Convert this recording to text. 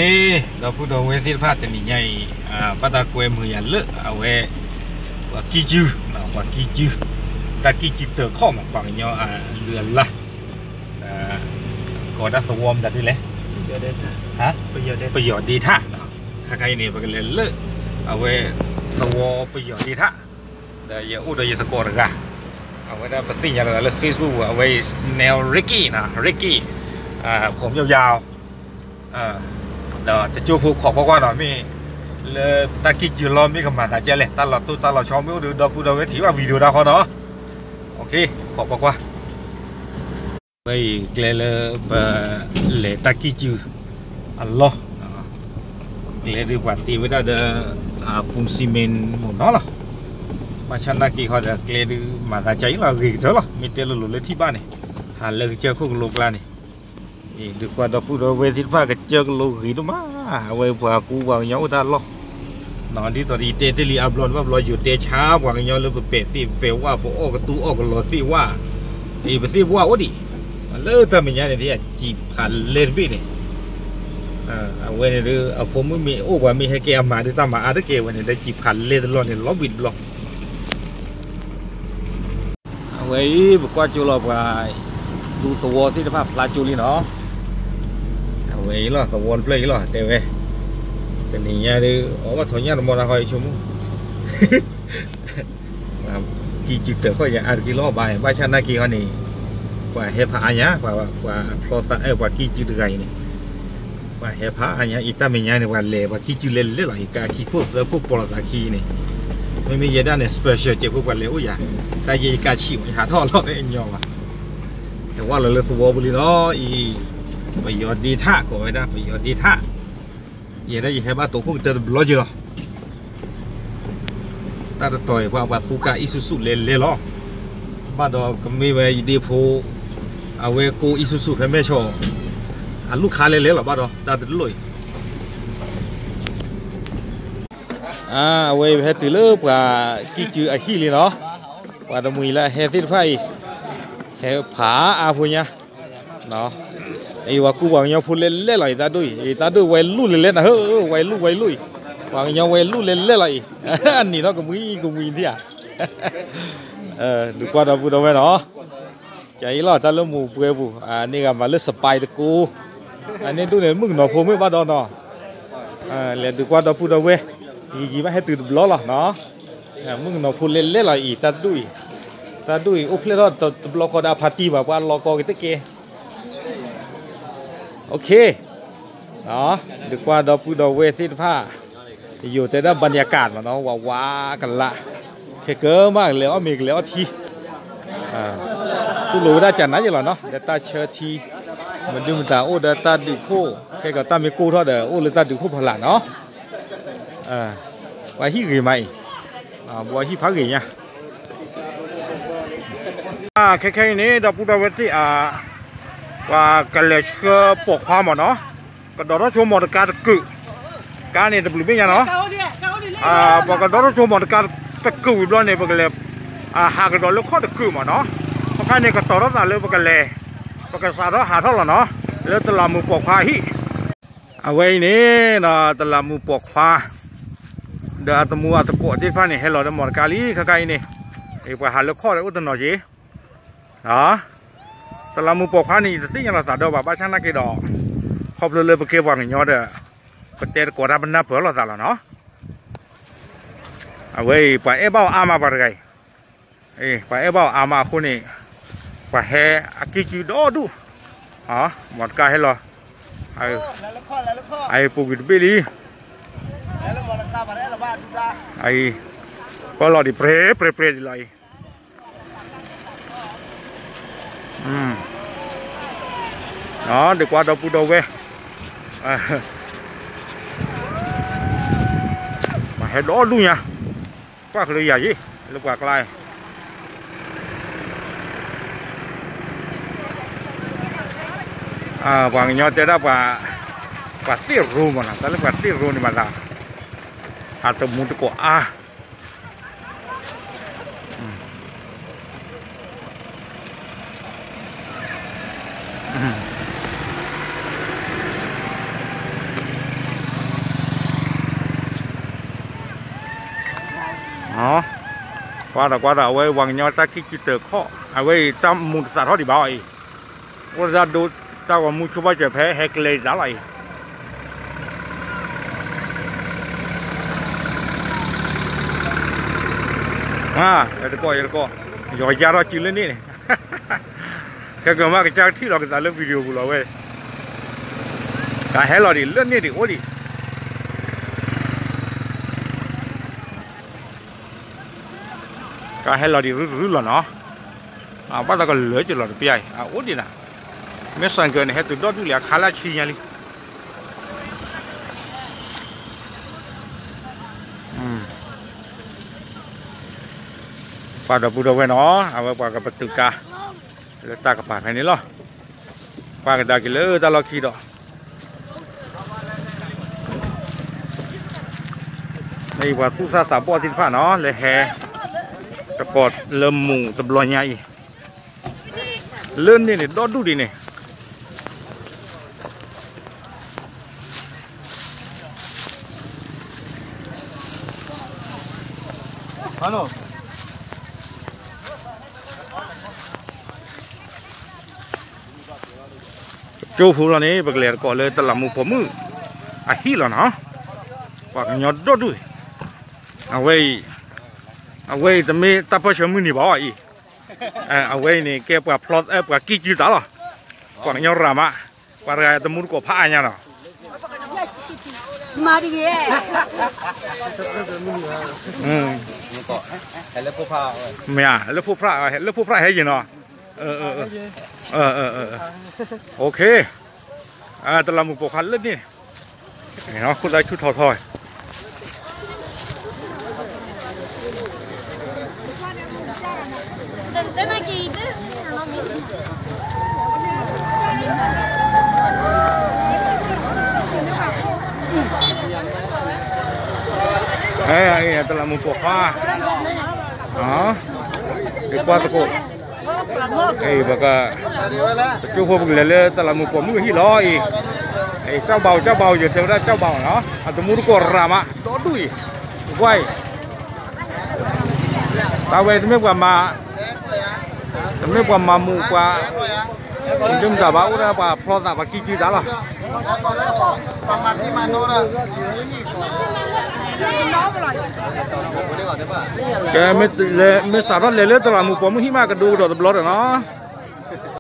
အ့ ဒီပုၢ်ဒီဝဲၢ်သ့ၣ်တဖၣ် တနံၤညါအံၤ ဘၣ်တၢ်ကွဲမုာ်ယၤလၢအဝဲ ပှၤကံၣ်ကၠူၣ်, ပှၤကံၣ်ကၠူၣ်, တၢ်ကံၣ်ကၠူၣ်တၢၢ်ခီၣ်မး ပှၤကညီအလုၢ်အလၢ် ကိးဒၣ်သဝီမတၤဒ်လဲၣ်, ပယီၤဒ့ထၣ်, ခါခါအံၤန့ၣ် ပကလဲၤလၢ အဝဲ သဝီပယီၤဒ့ထၣ်, ဒီးယအိၣ်ဒီးယသကိးတဂၤ, အဝဲဒၣ်ပသ့ၣ်ညါလီၤသးလၢ Facebook ပူၤ အဝဲအံၤ နာမည် Ricky နီၤ, Ricky ဖုန်းမြို့ရာ ဒီးတကၠိဖိခိးကွၢ်ကွၢ်နီၤ မ့ၢ်လၢတၢ်ကံၣ်ကၠူၣ်လီၤ မ့ၢ်ကမၤသးဒ်လဲၣ်, တၢ်လီၤတိၢ်တၢ်လီၤဆီမ့ၢ်အိၣ်ဒီး ဒီပုၢ်ဒီဝဲၢ်ထံၣ်ဘၣ် video တၢ်ဃီနီၤ, ခိးကွၢ်ကွၢ်. ဝဲအံၤကျဲလၢပလဲၤတၢ်ကံၣ်ကၠူၣ်အလီၢ်, ကျဲဒုးပှၤတ့ဝဲဒၣ်ဒီး ပူစံမ့ၢ်မုၢ်နီၤလီၤ. ဘၣ်ဆၣ်နာ်က့ၤဃီဒီး ကျဲဒုးမၤသးဒ်အံၤလီၤ ဂ့ၤကတၢၢ်လီၤ, မ့ၢ်တဲလိၤလိၤလၢထံၣ်ဘၣ်န့ၣ်, ဟးလၢကစၢၢ်ခိၣ်ကလိကျါန့ၣ်, အံၤဒုးကွၢ်ဒီပုၢ်ဒီဝဲၢ်သ့ၣ်တဖၣ် ကစၢၢ်ကလိဂ့ၤဒိၣ်မး, အဝဲပှၤကူပှၤကညီအိၣ်တၢ်လီၢ် ဒ်သိးဒီးယတဲတ့ၢ်လံအဘျီတဘၣ်ဘျီ ယိၤတဲဆါပှၤကညီလၢပပဲာ်သ့ၣ်ပပဲာ်ဝၣ် ပအီၣ်ကသူအီၣ်ကလီၤသ့ၣ်ဝၣ်, အံၤပသ့ၣ်ပဝၣ်အိၣ်ဒံး, လၢတၢ်မဲာ်ညါန့ၣ် ဒ်အစံးဖးလဲတဘ့ၣ်န့ၣ်, အဝဲန့ၣ်ဒီး အဖိမုၣ်မ့ၢ်အိၣ်ပှၤမ့ၢ်ဟဲကဲအမၤဒုးတၢ်မၤအါတက့ၢ်ဝဲန့ၣ် ဒီးစံးဖးလဲတလီၢ်န့ၣ် လီၤဘှံးတဘျီ အဝဲအံၤ ပကွၢ်ကၠိလီၤပှၤ ဒူသဝီသ့ၣ်တဖၣ်ဖျါကၠိလံနီၤ, အဝဲအံၤလီၤ သဝီတဖျၢၣ်အံၤလီၤ တဲဝဲ, တနံၤညါဒီး အီၣ်ဘၣ်ထီၣ်ညၣ်တမီတၢ်ဃီအံၤဆိကမိၣ်, ကံၣ်ကၠူၣ်တၢၢ်ခီၣ်ယၤအါတက့ၢ်လီၤဘၣ် ဘၣ်ဆၣ်နာ်က့ၤဃီန့ၣ်, ပှၤဟဲဖးအါညါ ပှၤဖျီသး ပှၤကံၣ်ကၠူၣ်တဂၤအံၤန့ၣ် ပှၤဟဲဖးအါညါအံၤ တၢ်မဲာ်ညါန့ၣ် ပှၤလဲၤပှၤကံၣ်ကၠူၣ်လဲၤလဲၤလီၤအံၤ ကးခံခိၣ်သၢခိၣ်ပိာ်လိာ်သးခံအံၤန့ၣ်, မ့မ့ၢ်ယဲဒၣ်န့ၣ် special ကဲးဖိပှၤလဲၤအိၣ်ယၤ, တၢ်ယဲယကးဆံးဝဲ ယဟးထီၣ်လီၤဖဲအညီဘၣ်, တဝၢ်လီၤလၢသဝီပူၤလံနီၤအံၤ, ပယီၤဒ့ထၣ်ကိးဝဲဒၣ် ပယီၤဒ့ထၣ်, ယဲဒၣ်ယဟဲဘၣ်တိာ်ခိၣ်ကတၢၢ်တဘျီက့ၤလီၤ တၢ်တတီၤအံၤ ပှၤပှၤသူကါ Isuzu လဲၤလဲၤလီၤ, ဘၣ်ဒီးကမ့ၢ်ဝဲယဒ့ဖိ အဝဲကိး Isuzu ဖဲမဲၢ်ဆီး, အလူၢ်ခါလဲၤလဲၤလီၤဘၣ်ဒီး တၢ်တလိၣ်အံၤ, အဝဲအံၤပဟဲတုၤလၢပှၤကံၣ်ကၠူၣ်အဟံၣ်လံနီၤ, ပှၤတမှံၤလၢအဟဲသ့ၣ်တဖၣ်အံၤ, ဟဲဖးအါဖိညါ အံၤပှၤကူပှၤကညီဖိလဲၤလဲၤလီၤအံၤ တၢ်ဒိၣ်အံၤ တၢ်ဒိၣ်ဝဲလူၢ်လဲၤလဲၤနၤဧၢ, ဝဲလူၢ်ဝဲလူၢ်အံၤ, ပှၤကညီဝဲလူၢ်လဲၤလဲၤလီၤအံၤ, အနံၤထီၣ်ကမှံကမှံဒံးဧါ, ဒုးကွၢ်ဒီပုၢ်ဒီဝဲၢ်နီၤ, ကအံၤလီၤ တၢ်လၢမိၢ်ပှဲၤပူၤ, န့ၢ်ဂၤမၤလၢ စပၢ်တကိး, အန့ၣ်ဒိၣ်န့ၣ် မုၣ်ကနီၤဖိမ့ၢ်ဘၣ်ဒီးနီၤ, လဲၤဒုးကွၢ်ဒီပုၢ်ဒီဝဲၢ်, ယံာ်ယံာ်ဘၣ်ဟဲတုၤတဘျီလီၤနီၤ, မုၣ်ကနီၤဖိလဲၤလဲၤလီၤအံၤ တၢ်ဒိၣ်အံၤ, တၢ်ဒိၣ်အံၤ အိၣ်ဖျဲၣ်ထီၣ်တဘျီဃီဒီးအဖါတံၢ်ဘၣ် ပှၤလီၤကီက့ၤတက့ၢ် OK, ဒုးကွၢ်ဒီပုၢ်ဒီဝဲၢ်သ့ၣ်တဖၣ်, ယိၤတဲဒၣ် ဘၣ်နံၣ်အကၣ်မးနီၤ ဝးဝးကလး, ခဲကၢမးကလဲၤအီၣ်မ့ၤကလဲၤအီထံ, တူၢ်လိာ်ဝဲဒၣ်ကနၤယဲလီၤနီၤ ဒီးတၢ်ဆၢထံ, မဒုမတၤအိၣ်ဒီးတၢ်ဒုးခိၣ်, ခဲကၢတၢ်မ့ၢ်ကိၢ်ထီၣ်ဒီး အိၣ်လၢတၢ်ဒုးခိၣ်ဖီလာ်နီၤ, ပှၤဟံၣ်ဂ့ၤမးအံၤ, ဘှီဟံၣ်ဖးဂ့ၤညါ ခဲခဲအံၤန့ၣ် ဒီပုၢ်ဒီဝဲၢ်သ့ၣ်ဧါ, ပှၤကလဲၤဆှၢပိာ်ခွါမးနီၤ, ကဒီးထီၣ်ဆိမီၤတကါတကုာ်, ကါန့ၣ်တဘျုးဘ့ၣ်ညါနီၤ, ပှၤကဒီးထီၣ်ဆိမီၤတကါတကုာ်ဝံၤဘျီန့ၣ် ပကလဲၤ, ဟးကဒီးလၢခီၣ်တကုာ်မးနီၤ, အခါန့ၣ် ကတီၤထီၣ်သးလၢပကလဲၤ, ပကစးထီၣ်ဟးထီၣ်လီၤနီၤ, လၢတလးမူးပိာ်ခွါအဟံၣ် အဝဲအံၤန့ၣ် တလးမူးပိာ်ခွါ ဒီးအသမူအသကိးသ့ၣ်တဖၣ်န့ၣ် ဟဲလီၤဒီးမီၢ်တကါလံ ခဲခါအံၤန့ၣ်, ပှၤဟးလၢခီၣ်ဒီးအိၣ်တနီၤက့ၤ, တလးမူးပိာ်ခွါန့ၣ် ယတသ့ၣ်ညါလီၤသးဒီးဘၣ် ဘၣ်ဆၣ်နာ်က့ၤဒီး, ခီဖျိလၢပကဲပှၤကညီဒီး, ပတဲတကိးတၢ်ပနၢ်ပၢၢ်လိာ်သးလီၤနီၤ, အဝဲအံၤ ပှၤအဲၣ်ဘၣ်အီၤအါမးပှၤတဂၤအံၤ ပှၤအဲၣ်ဘၣ်အီၤအါမးအဃိန့ၣ်, ပှၤဟဲအကံၢ်ကၠူဒီဒူၣ်, မီၢ်တကါဟဲလီၤ, အံၤပူၤကွံာ်တဘ့ၣ်လံ, အံၤ, ပၢလီၤဒံးပြဲပြဲပြဲဒံးလီၤအံၤ, ဒုးကွၢ်ဒီပုၢ်ဒီဝဲၢ်, ပှၤဟဲဒီဒူၣ်ညါ, ကွၢ်ကလုာ်ယၤယ့ၣ်, လၢပှၤကျါအံၤ ပှၤကညီတဲဒၣ်ပှၤ, ပှၤသ့ၣ်ရိမးနီၤ, တၢ်လၢပှၤသ့ၣ်ရိန့ၣ်မးသး, အတမူတကိးအါ, အ ကွၢ်ဒီးကွၢ်ဒီး အဝဲပှၤကညီတၢ်ခံကုတၢ်ခီၣ် အဝဲအံၤတၢ်မူတသးထီၣ်ဒံးဘၣ်အံၤ, အိၣ်တၢ်ဒိတၢ်ဂီၤမူဆိဘၣ်စၢၤဖဲဟဲကျဲအံၤတၢ်လီၤအံၤ, ယတကိး ယတကိး ယီၤယါထီၣ်စုလၢန့ၣ်န့ၣ်, ခဲကမၣ်ကစၢ်ကထံၣ်လီၤကသးလၢ video ပူၤလီၤဝဲ, ကဟဲလီၤဒံးလၢန့ၣ်ဒံးအိၣ်ဒံး ကဟဲလီၤဒံးရုရုလီၤနီၤ, ဘၣ်သးကလၢာ်ကလီၤတပျၢ်အံၤ အအိၣ်ဒံးနၤ, မ့ၢ်စၣ်ကၢန့ၣ် ဟဲတုၤဒီဒူၣ်လံ အခါလၢအဆံညါလံ, ပှၤဒီပုၢ်ဒီဝဲၢ်နီၤ အဝဲပှၤကပတုာ်ကါ လၢတၢ်ကပၤဖဲန့ၣ်လီၤ, ပှၤကဒါက့ၤလၢတၢ်လီၢ်ခံဒီး မ့ၢ်ပှၤသူၣ်စၢ်သးဘီၣ်သ့ၣ်တဖၣ်နီၤ လဲၤဟဲ တကိးလၢမူးတဘျီညါအံၤ, လၢန့ၣ်န့ၣ် ဒီဒူၣ်ဒံးန့ၣ် ကၠိဖိလီၤန့ၣ် ပကလဲၤတကိးလၢတလးမူးပိာ်မုၣ်အဟံၣ်လီၤနီၤ, ပှၤကညီဒီဒူၣ်, အဝဲအံၤ, အဝဲအံၤတမ့ၢ်တၢ်ပၢၢ်ဆၢမုၢ်နံၤဘၣ်အံၤ, အဝဲအံၤန့ၣ် ကဲပှၤဖျီ ပှၤကံၢ်ကုတၢ်လီၤ, ပှၤကညီရၤမး, ပှၤတဂၤတမူတကိးဖးအါညါနီၤ မၤတဂ့ၤ, မ့ၢ်ဧါ လၢဖိဖရၣ် လၢဖိဖရၣ်ဟဲယံၤနီၤ, တလးမူးပိာ်ခွါလၢန့ၣ်, ခိၣ်သးဆူၣ်ထီထီ တလးမူးပိာ်ခွါ, ယကွၢ်သကိး, ပက, ပကၠိဖိပကလဲၤလၢတလးမူးပိာ်မုၣ်အဟံၣ်လီၤအံၤ, ကၠီဘၣ်အူ ကၠီဘၣ်အူ ယတဲဝဲဒၣ်ကၠီဘၣ်အူနီၤ အတမူတကိးရၤမး ဒီဒူၣ်အံၤ, ကွၢ်အံၤ တၢ်ဝဲတမ့ၢ်ပှၤမၤ, တမ့ၢ်ပှၤမၤမူးပှၤ, ဒ်မတၤဘၣ်အိၣ်ဒၣ်ပှၤဖျီသးပှၤကံၢ်ကံၢ်သးလီၤ, ကဲ, မ့ၢ်စးထီၣ်လဲၤလၢတလးမူးပိာ်မုၣ်ဟံၣ်မးကဒိကဒီးတဘျီဒီးနီၤ.